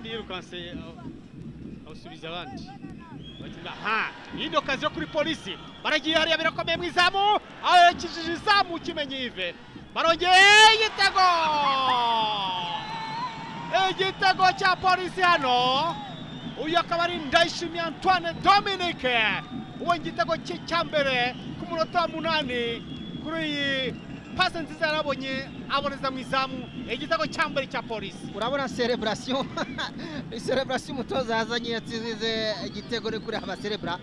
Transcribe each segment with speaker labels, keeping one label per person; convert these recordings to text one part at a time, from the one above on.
Speaker 1: Jihad yirukanse awusubiza abandi. Ha, iyi occasion kuri Polisi, baragiye hariya birakomeye mu izamu, arekijije izamu Kimenyi Yves, barongeye igitego, igitego cya Polisi hano. Uyu akaba ari Ndayishimiye Antoine Dominique, uwo igitego cye cya mbere ku munota wa 8 kuri iyi pase nziza yarabonye aboneza mu izamu, igitego cya mbere cya Polisi.
Speaker 2: Urabona celebration celebration umutoza yazanye, yatsinze igitego ni kuri aba celebra.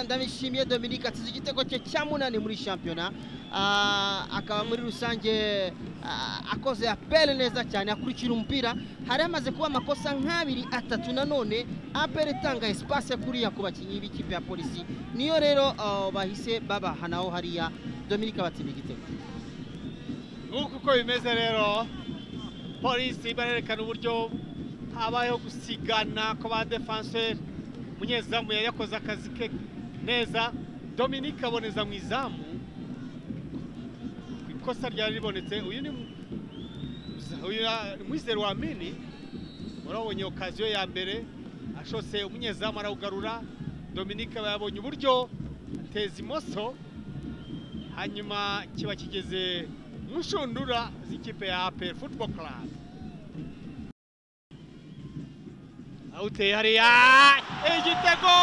Speaker 2: Ndabishimiye Dominique atsinze igitego cye cya 8 muri shampiyona, akaba muri rusange akoze appel neza cyane, akurikira umupira. Hari amaze kuba amakosa nk'abiri atatu, nanone APR itanga espace kuriya ku bakinnyi b'ikipe ya Polisi, niyo rero bahise babahanaho hariya, Dominique abatsinda igitego.
Speaker 1: Nk'uko uko bimeze rero, Polisi barerekana uburyo habayeho gusigana ku ba defenseur. Umunyezamu yari yakoze akazi ke neza, Dominique aboneza mu izamu ku ikosa ryari ribonetse. Uyu ni Mwizero wa Amini, urabonye occasion ya mbere ashose umunyezamu arawugarura, Dominique aba yabonye uburyo ateza imoso, hanyuma kiba kigeze mu nshundura z'ikipe ya APR Football Club. Awuteye hariya igitego,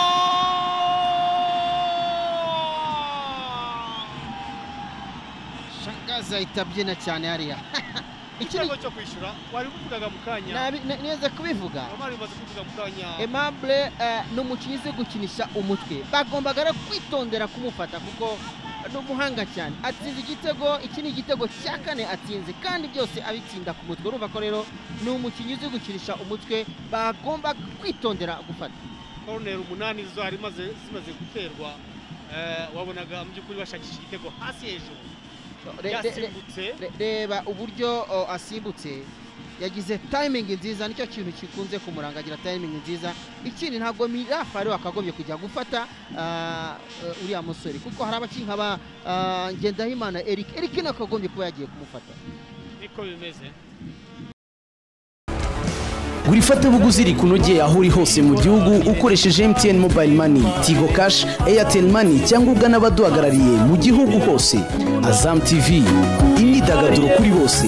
Speaker 2: Shangazi ahita abyina cyane hariya.
Speaker 1: Igitego cyo kwishyura wari uvugaga mu kanya,
Speaker 2: neza kubivuga,
Speaker 1: wari umaze kubivuga mu kanya.
Speaker 2: Aimable ni umukinnyi uzi gukinisha umutwe, bagombaga rero kwitondera kumufata kuko ni umuhanga cyane. Atsinze igitego, iki ni igitego cya 4 atsinze, kandi byose abitsinda ku mutwe. Urumva ko rero ni umukinnyi uzi gukinisha umutwe, bagomba kwitondera gufata.
Speaker 1: Corner 8 zo hari zimaze guterwa, wabonaga mu by'ukuri bashakisha igitego hasi hejuru.
Speaker 2: Reba uburyo asimbutse, yagize timing nziza, nicyo kintu kikunze kumuranga, agira timing nziza. Ikindi ntabwo Mirafa ari wakagombye kujya gufata uriya musore, kuko hari abakinnyi nka Ngendahimana Eric, Eric nakagombye kuba yagiye kumufata.
Speaker 1: Niko bimeze.
Speaker 3: Gura ifatabuguzi rikunogeye aho uri hose mu gihugu ukoresheje MTN Mobile Money, Tigo Cash, Airtel Money cyangwa ugana abaduhagarariye mu gihugu hose. Azam TV, imyidagaduro kuri bose.